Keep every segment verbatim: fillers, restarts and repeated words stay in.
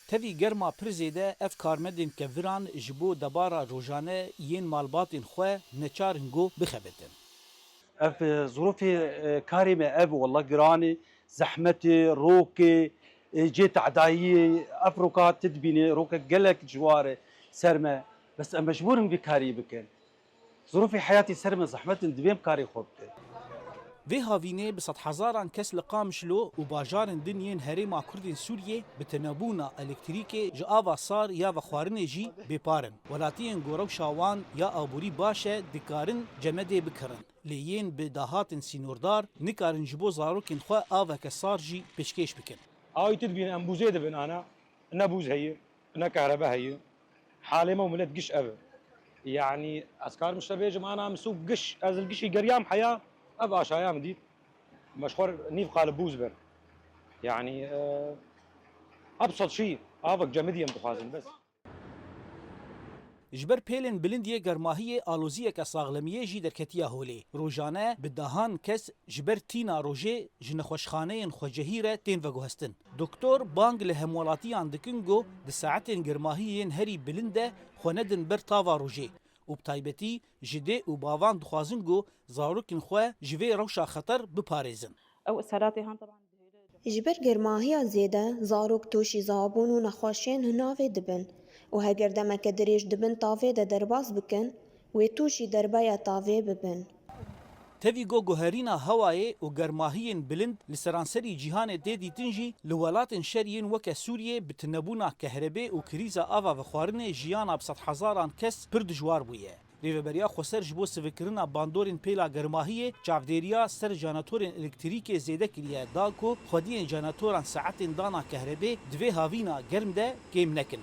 Tevî germa pir zêde ev karmendên keviran ji bo debara rojane yên malbatên xwe neçar in ku bixebitin. Ev, e, zirûfê, e, karê me ev, wela giran e, zehmet e, rok e, e, cê tedayiyê, ev roka tu dibînî, rokek gelek ciwar e ser me. Bes em mecbûr in vî karî bikin. Zirûfê heyatî ser me zehmet in, divê em karê xwe bikin. Vê havînê bi sedhezaran kes li Qamişlo û bajarên din yên Herêma Kurd ên Sûriyê bi tinebûna elektrîkê ji ava sar ya vexwarinê jî bêpar in. Welatiyên ku rewşa wan ya aborî baş e, dikarin cemedê bikirin. Lê yên bi dahatên sînordar nikarin ji bo zarokên xwe aveke sar jî pêşkêş bikin. Awayî tu dibîne em bûzê dibin ana, ne bûz heye, ne kehrebe heye. Halê me û milet giş ev e. Yanî ez karim ji te bêjim ana em sû giş, ez li gişî geriyam heya, ev aşaya min dît. Me ji xwe nîv qalib bûz bir. Yanî, e, ebsat şî, avek cemidî em dixwazin bes. Ji ber pêlên bilind yê germahiyê aloziyeke saxlemiyê jî derketiye holê. Rojane bi dehan kes ji ber tîna rojê ji nexweşxaneyên xwecihî re tên veguhestin. Doktor bang li hemwelatiyan dikin ku di saetên germahiyê yên herî bilind de xwe nedin ber tava rojê û bi taybetî ji dê û bavan dixwazin ku zarokên xwe ji vê rewşa xeter biparêzin. Ew ishalatê han teban. Ji ber germahiya zêde, zarok tûşî zabûn û nexweşiyên hinavê dibin û heger demeke dirêj di bin tavê de derbas bikin, wê tûşî derbeya tavê bibin. Tevî ku guherîna hewayê û germahiyên bilind li seranserî cîhanê tê dîtin jî, li welatên şer yên weke Sûriyê bi tinebûna kehrebê û krîza ava vexwarinê jiyana bi sedhezaran kes pir dijwar bûye. Rêveberiya Xweser ji bo sivikirina bandorên pêla germahiyê çavdêriya ser jenatorên elektrîkê zêde kiriye, da ku xwediyên jenatoran saetên dana kehrebê di vê havîna germ de kêm nekin.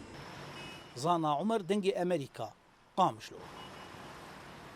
Zana Umer, Dengê Emerîka, Qamişlo.